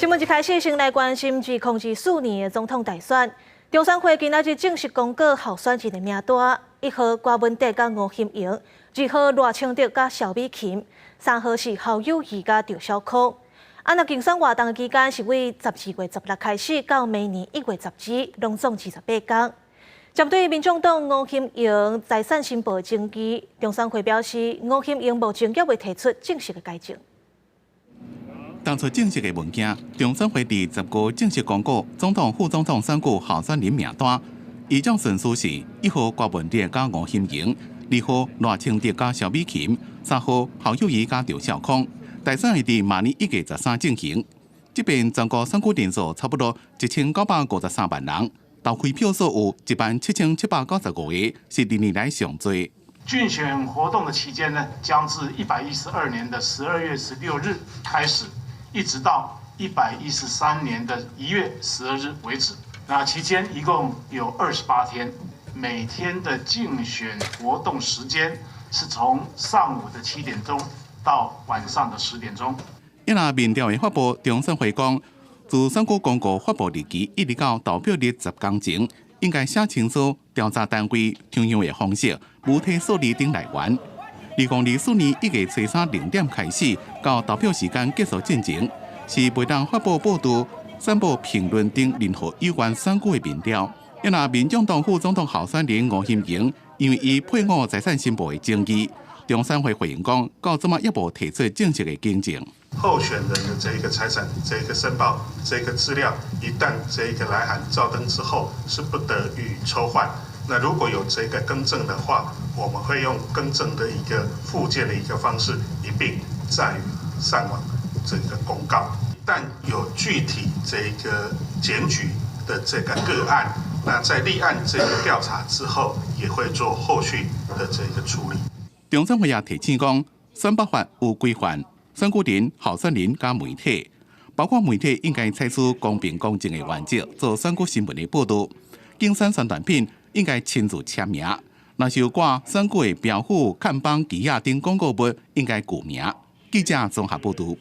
新聞一開始先來關心2024年的總統大選，中選會今仔日正式公告候選人的名單，一號柯文哲佮吳欣盈，二號賴清德佮蕭美琴，三號是侯友宜佮趙小康。啊，若競選活動的期間是對12月16開始到明年1月12，攏總28天。針對民眾黨吳欣盈財產申報的爭議，中選會表示，吳欣盈目前猶未提出正式的改正。當初正式的文件，中選會佇15正式公告總統、副總統選舉候選人名單，依照順序是一號郭文哲佮吳欣盈，二號賴清德佮蕭美琴，三號侯友宜佮趙少康。大選會佇明年1月13進行。這遍全國選舉人數差不多1953萬人，投開票數有1萬7795個，是歷年來上濟。競選活動的期間呢，將自112年的12月16日開始，一直到113年的1月12日為止。那期間一共有28天，每天的競選活動時間是從上午的7點鐘到晚上的10點鐘。一若民調的發布，中選會講，自選舉公告發布日期一直到投票日10天前，應該寫清楚調查單位採用的方式、媒體數字等來源。2024年1月初三0點開始，到投票時間結束進前，是袂當發布報導、散布評論等任何有關選舉的民調。一若民眾黨副總統候選人吳欣盈，因為伊配偶財產申報的爭議，中選會回應講，到這馬猶無提出正式的更正。候選人的這一個財產、這個申報、這個資料，一旦這個來函照登之後，是不得予以抽換。那如果有這個更正的話，我們會用更正的一個附件的一個方式，一併載上網這個公告。但有具體這個檢舉的這個個案，那在立案這個調查之後，也會做後續的這個處理。中選會也提醒講，選罷法有規範，選舉人、候選人佮媒體，包括媒體應該採取公平公正的原則做選舉新聞的報導，競選宣傳品應該親自簽名，若是有掛選舉的標語、看板、旗仔等廣告物，應該具名。記者綜合報導。